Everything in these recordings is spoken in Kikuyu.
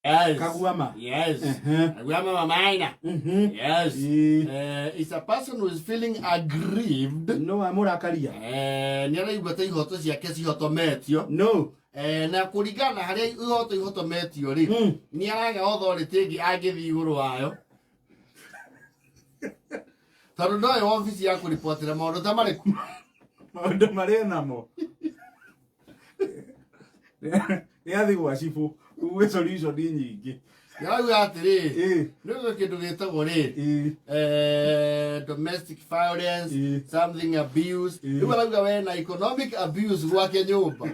Yes. Kaguama. Yes. Ehe. Kaguama Mamaina. Yes. Ĩĩ. It's a person who is feeling aggrieved. No amũrakaria. Nĩ araigua ta ihoto ciake cihotometio. No. Na kũringana na harĩa ihoto ihotometio rĩ, nĩ araga authority ĩngĩ angĩthiĩ igũrũ wayo. Tondũ ndoĩ wabici ya kũribotĩra maũndũ ta marĩkũ. Maũndũ marĩa namo. Nĩ athiĩ gwa cibũ. Gwĩ solution nyingĩ. Nĩarauga atĩrĩrĩ, Ĩĩ. nĩ ũndũ kĩndũ gĩtagwo rĩrĩ, Ĩĩ. domestic violence, something abuse. Rĩu arauga we na economic abuse gwake nyũmba.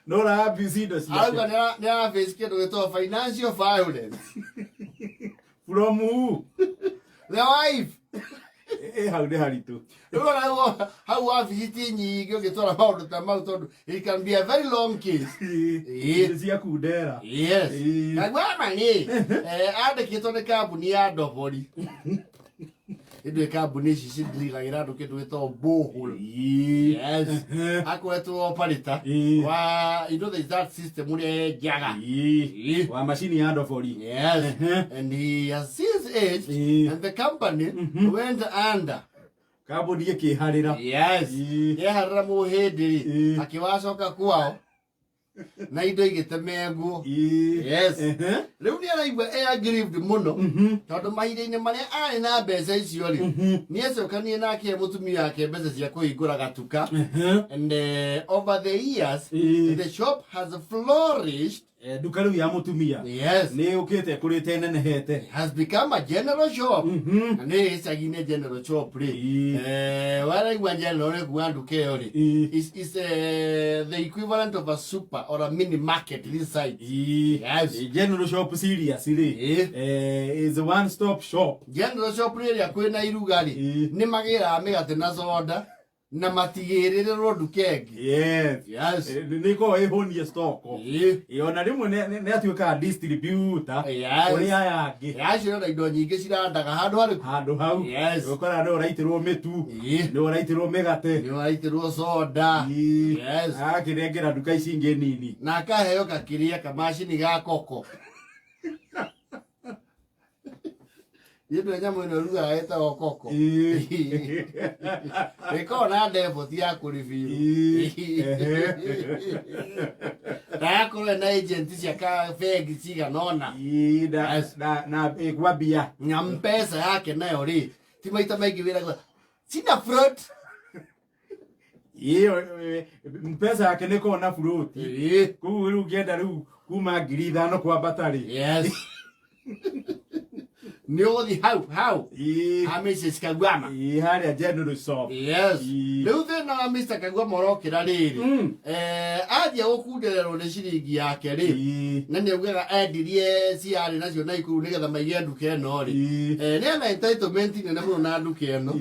No ũra abuse indo ciake. Arauga nĩ araface kĩndũ gĩtagwo financial violence. From who? The wife. Ĩ hau nĩ haritũ. Rĩu arauga hau wabici ti nyingĩ ũngĩtwara maũndũ ta mau tondũ it can be a very long case. Ĩĩ. Indo cia kundera. Yes. Ĩĩ. Kaguama nĩ andĩkĩtwo nĩ kambuni ya ndobori. Ĩndĩ kambuni ici cidiragĩra andũ kĩndũ gĩtagwo borehole. Ĩĩ. Yes. Akoretwo operator wa, you know, there is that system ũrĩa yenjaga. Ĩĩ. Ĩĩ. Wa macini ya ndobori. Yes. And he has since aged and the company went under. Kambuni ĩkĩharĩra. Yes. Ĩĩ. Yeharĩra mũhĩndĩ rĩ, akĩwacoka kwao na indo igĩtemengwo. Ĩĩ. Yes. Rĩu nĩ araigua e aggrieved mũno tondũ mahinda-inĩ marĩa arĩ na mbeca icio rĩ, nĩ acokanie na akĩhe mũtumia wake mbeca cia kũhingũra gatuka. And over the years, the shop has flourished. Nduka rĩu ya mũtumia nĩ yũkĩte ĩkũrĩte ĩnenehete. Has become a general shop. Na nĩ icagi-inĩ general shop rĩ, waraigua general nĩ kuga nduka ĩyo rĩ is the equivalent of a super or a mini market this side. Yes. General shop serious rĩ, is a one stop shop. General shop rĩrĩa kwĩna iruga rĩ, nĩ magĩraga mĩgate na soda na matigĩrĩrĩrwo nduka ĩngĩ. Yes. Yes. Nĩ ĩkoragwo ĩhũnie stock. Ona rĩmwe nĩ atuĩkaga distributor kũrĩ aya angĩ. Acio na indo nyingĩ cirandaga handũ harĩkũ? Handũ hau. Yes. Ũkoraga nĩ ũraitĩrwo mĩtu, nĩ ũraitĩrwo mĩgate, nĩ ũraitĩrwo soda. Yes. Agakĩnengera nduka ici ingĩ nini. Na akaheo gakĩrĩa kamacini ga koko. Niĩ ndũĩ nyamũ ĩno ĩrugaga ĩtagwo koko. Ĩkoragwo na debot ya kũribirwo. Na yakorwo ĩna agent cia ka bengi cigana ũna. Ĩĩ, na ĩgwa mbia. Na mpesa yake nayo rĩ, ti maita maingĩ wĩragwo sina float. Ĩyo mpesa yake nĩ ĩkoragwo na float. Koguo rĩu ũngĩenda rĩu kuma 5,000 kwambata rĩ. Yes. Nĩ ũgũthiĩ hau hau. Ha Mrs. Kaguama. Ĩĩ, harĩa General Shop. Yes. Rĩu thĩna wa Mr. Kaguama ũrokĩra rĩrĩ. Athiĩ gũkundererwo nĩ ciringi yake rĩ. Na nĩ augaga endirie ciarĩ nacio Naikuru nĩgetha maige nduka ĩno rĩ. Nĩ ena entitlement nene mũno na nduka ĩno.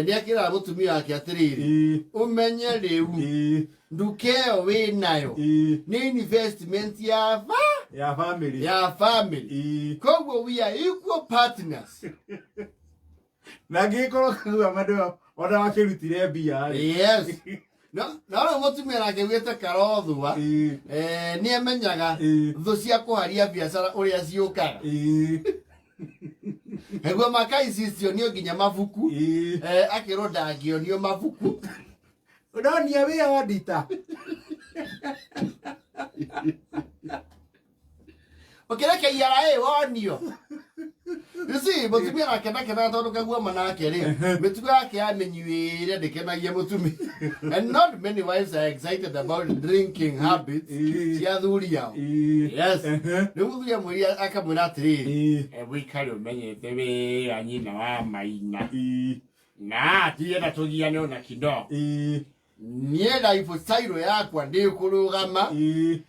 Nĩ akĩraga mũtumia wake atĩrĩrĩ, ũmenye rĩu nduka ĩyo wĩ nayo nĩ investment ya fa ya family. Ya family. Koguo we are equal partners. Na angĩgĩkorwo Kaguama nĩwe ona wakĩrutire mbia rĩ. Yes. No rĩu mũtumia nake augĩte karothua, nĩ amenyaga thũ cia kũharia biacara ũrĩa ciũkaga. Nĩguo makaicicio nginya mabuku. Akĩrwo ndangĩonio mabuku. Ũronia wĩ auditor. Ũkĩreke IRA wonio. You see, mũtumia nake ndakenaga tondũ Kaguama nake rĩ, mĩtugo yake ya mĩnyuĩre ndĩkenagia mũtumia. And not many wives are excited about drinking habits cia athuri ao. Yes. Rĩu mũthuri amwĩrire akamwĩra atĩrĩrĩ, "Wĩikare ũmenyete wega nyina wa maina. Na tienda tũgiane ona kidogo. Niĩ lifestyle yakwa ndĩkũrũgama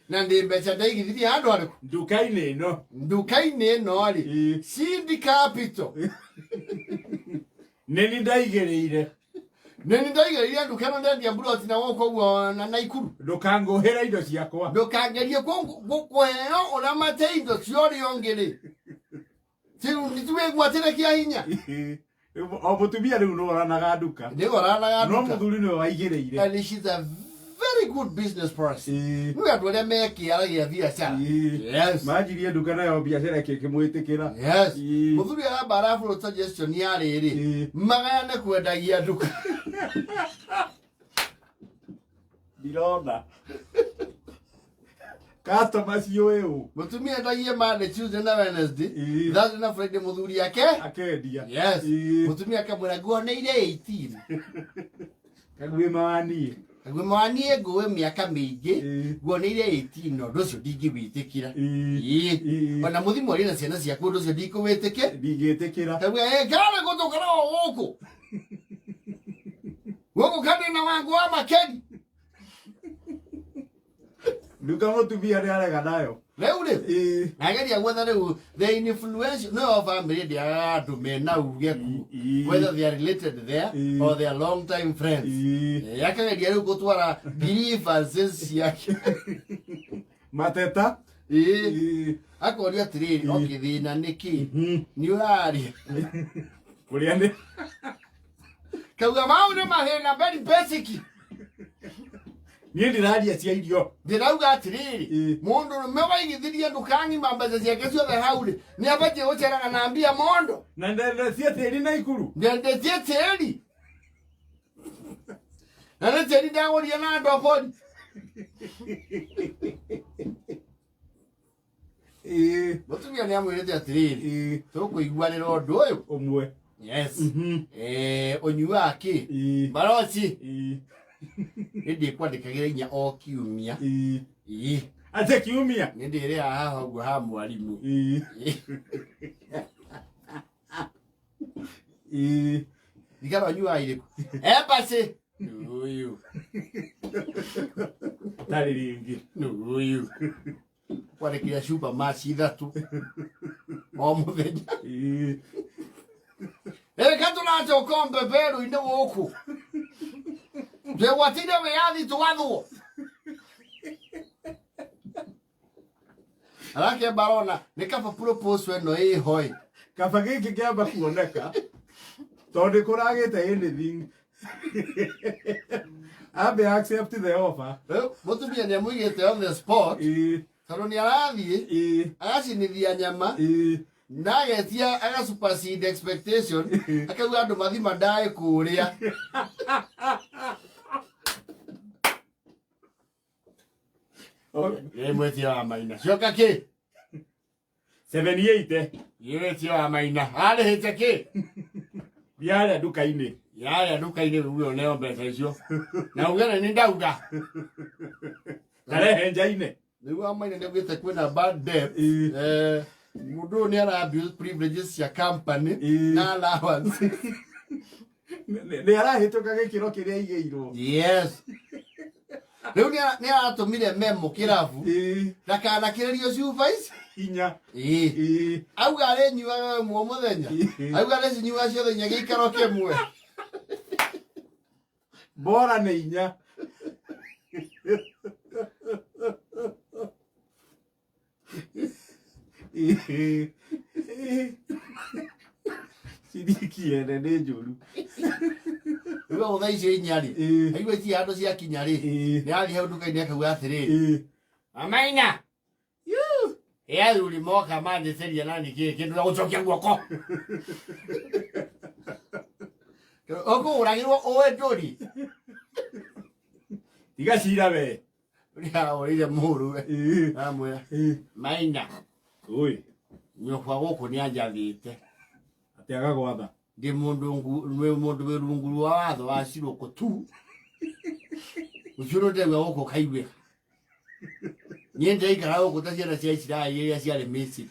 na ndĩ mbeca ndaigithirie handũ harĩkũ? Nduka-inĩ ĩno. Nduka-inĩ ĩno rĩ, seed capital. Nĩ ni ndaigĩrĩire. Nĩ ni ndaigĩrĩire nduka ĩno ndendia mburoti na gũkũ ũguo na Naikuru. Ndũkangũhĩre indo ciakwa. Ndũkangerie kũheo ũramate indo cia ũrĩa ũngĩ rĩ. Tiwĩgwatĩre kĩa hinya. O mũtumia rĩu nĩ oranaga nduka. Nĩ oranaga No nduka. mũthuri nĩwe waigĩrĩire. And she's a very good business person. Nĩ andũ arĩa mekĩara gĩa biacara. Yes. Manjirie nduka nayo biacara ĩkĩmwĩtĩkĩra. Yes. Mũthuri aramba arabũrũ suggestion ya rĩrĩ magayane kwendagia nduka. Ndirona customer ciũĩ ũ. Mũtumia endagie Monday, Tuesday na Wednesday. Thursday na Friday mũthuri ake akendia. Yes. Mũtumia akamwĩra nguoneire 18. Kaguĩma wa niĩ. Kaguĩma wa niĩ ngũĩ mĩaka mĩingĩ. Nguoneire 18 na ũndũ ũcio ndingĩwĩtĩkĩra. Ona mũthimo ũrĩ na ciana ciaku ũndũ ũcio ndikũwĩtĩkĩra. Ndingĩtĩkĩra. Kaguĩ ĩ karĩ gũtũkara o gũkũ. Gũkũ kanina wangu wa makeni. Nduka mũtumia nĩ arega nayo. Rĩu rĩ ageria gwetha rĩu the influential no family ndĩagaga andũ mena uge ku whether they are related there or they are long time friends. Akageria rĩu gũtwara grievances ciake. Mateta. Akoria atĩrĩrĩ, okay, thĩna nĩ kĩ nĩ ũraria kũrĩa nĩ kauga mau nĩ mathĩna very basic. Niĩ ndĩraria cia irio. Ndĩrauga atĩrĩrĩ, mũndũ rũme waigithirie nduka ng'ima mbeca ciake ciothe hau rĩ nĩ abatiĩ gũceraga na mbia mondo. Na ndendetie tĩri na ikuru. Ndendetie tĩri na nĩ tĩri ndagũrire na ndobori. Mũtumia nĩ amwĩrĩte atĩrĩrĩ, tũkũiguanĩra ũndũ ũyũ ũmwe. Yes. Ũnyuaga kĩ baroci nĩ ndĩkwandĩkagĩra inya o kiumia. Atĩ kiumia? Nĩ ndĩrĩaga haha ũguo ha mwarimũ. Thigara ũnyuaga irĩkũ? Embassy. Nũyũ. Tarĩ rĩngĩ. Nũyũ. Kwandĩkĩra cuba maci ithatũ o mũthenya. Reka tũracoka mbeberũ-inĩ gũkũ. Twĩgwatĩire wĩyathi twathwo. Arakĩamba arona nĩ kaba proposal ĩno ĩho ĩ. Kaba gĩkĩ kĩamba kuoneka tondũ kũragĩte anything. Ambe accept the offer. Rĩu mũtumia nĩ amũigĩte on the spot tondũ nĩ arathiĩ agacinithia nyama na agetia aga supersede expectation akauga andũ mathima ndaĩ kũrĩa. Ĩ mwĩtia wa maina coka kĩ? 78. Ĩ wĩtia wa maina arĩhĩte kĩ? Yarĩa nduka-inĩ. Yarĩa nduka-inĩ rĩu ũneo mbeca icio na uge nĩ ndauga. Tarehe nja-inĩ. Rĩu wa maina nĩ augĩte kwĩna bad debt. Mũndũ ũyũ nĩ ara abuse privileges cia company na allowance. Nĩ arahĩtũka gĩkĩro kĩrĩa aigĩirwo. Yes. Rĩu nĩ aratũmire memo kĩrabu ndakanakĩrĩrio cuba ici inya. Auga arĩnyuaga ĩmwe mũthenya. Auga arĩcinyuaga ciothe inya gĩikaro kĩmwe. Bora nĩ inya. Ciriki ene nĩ njũru. Rĩu agũtha icio inya rĩ, aigua ici handũ ciakinya rĩ, nĩ athiĩ hau nduka-inĩ akauga atĩrĩrĩ, Mamaina, ĩ athuri moka manjĩtĩria na nĩkĩ kĩndũ gĩa gũcokia guoko. Ũkũgũragĩrwo ũĩ ndũri. Tiga cira we. Ũrĩa ahũrĩire mũrũwe. Amwĩra, Maina. Oi. Nyũkwa gũkũ nĩ anjathĩte. Atĩ agagwatha. Ndĩ mũndũ mũndũ wĩ rungu rwa watho wa cirũkũ tu. Ũcio ndĩraigua gũkũ kaiguĩka. Niĩ ndĩraikara gũkũ ta ciana cia Isiraeli iria ciarĩ Misiri.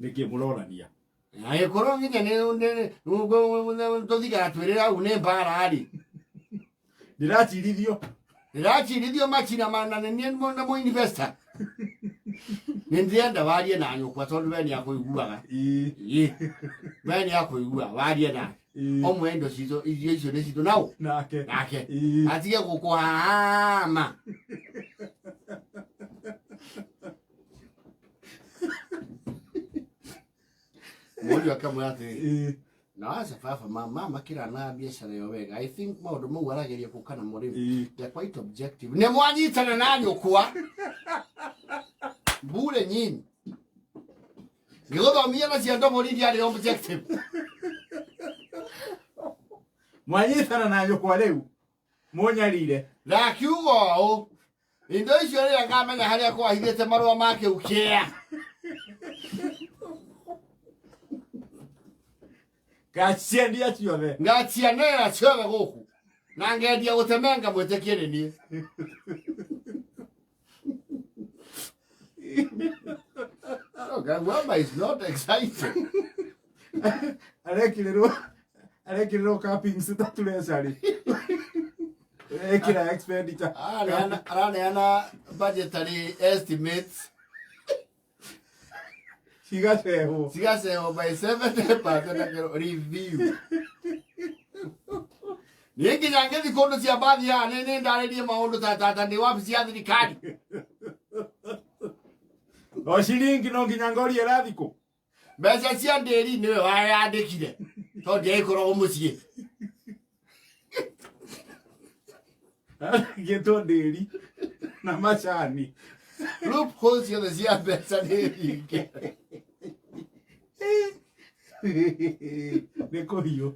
Nĩkĩ mũronania? Angĩkorwo nginya nĩ tũthigaga twĩrĩra au nĩ mbara rĩ. Ndĩracirithio. Ndĩracirithio macira mana nĩ niĩ na mũ investor. Nĩ ndĩrenda warie na nyũkwa tondũ we nĩ akũiguaga. We nĩ akũiguaga warie nake. Omwe indo citũ irio icio nĩ citũ nao. Nake. Nake. Atige gũkũhama. Mũriũ akamwĩra atĩrĩ, Na aca baba mama makĩrana biacara ĩyo wega. I think maũndũ mau arageria gũka namo rĩu. They're quite objective. Nĩ mwanyitana na nyũkwa. Mbure nyinyi. Ngĩgũthomia na cia ndobori ndiarĩ objective. Mwanyitana na nyũkwa rĩu mũnyarire. Na akiuga ũũ, indo icio rĩrĩa ngamenya harĩa kwahithĩte marũa ma kĩu kĩa. Ngaciendia ciothe. Ngacianĩrĩra ciothe gũkũ. Na ngendia gũtemenga mwĩtĩkie nĩ niĩ. Kagwama is not excited. Arekĩrĩrwo cuppings ta treasury. Ekĩra expenditure. Araneana budgetary estimates. Cigacehwo. Cigacehwo by 70% akĩrwo review. Niĩ nginya ngĩthiĩ kũndũ cia mbathi haha nĩ nĩ ndarĩrie maũndũ ta tata ndĩ wabici ya thirikari. O ciringi no nginya ngorie ĩrathikũ. Mbeca cia ndĩri nĩwe wayandĩkire tondũ ndiagĩkoragwo mũciĩ. Gĩtwo ndĩri na macani. Loopholes ciothe cia mbeca nĩ hinge. Nĩ kũhiũ.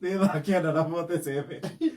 Nĩ thaa 9:47.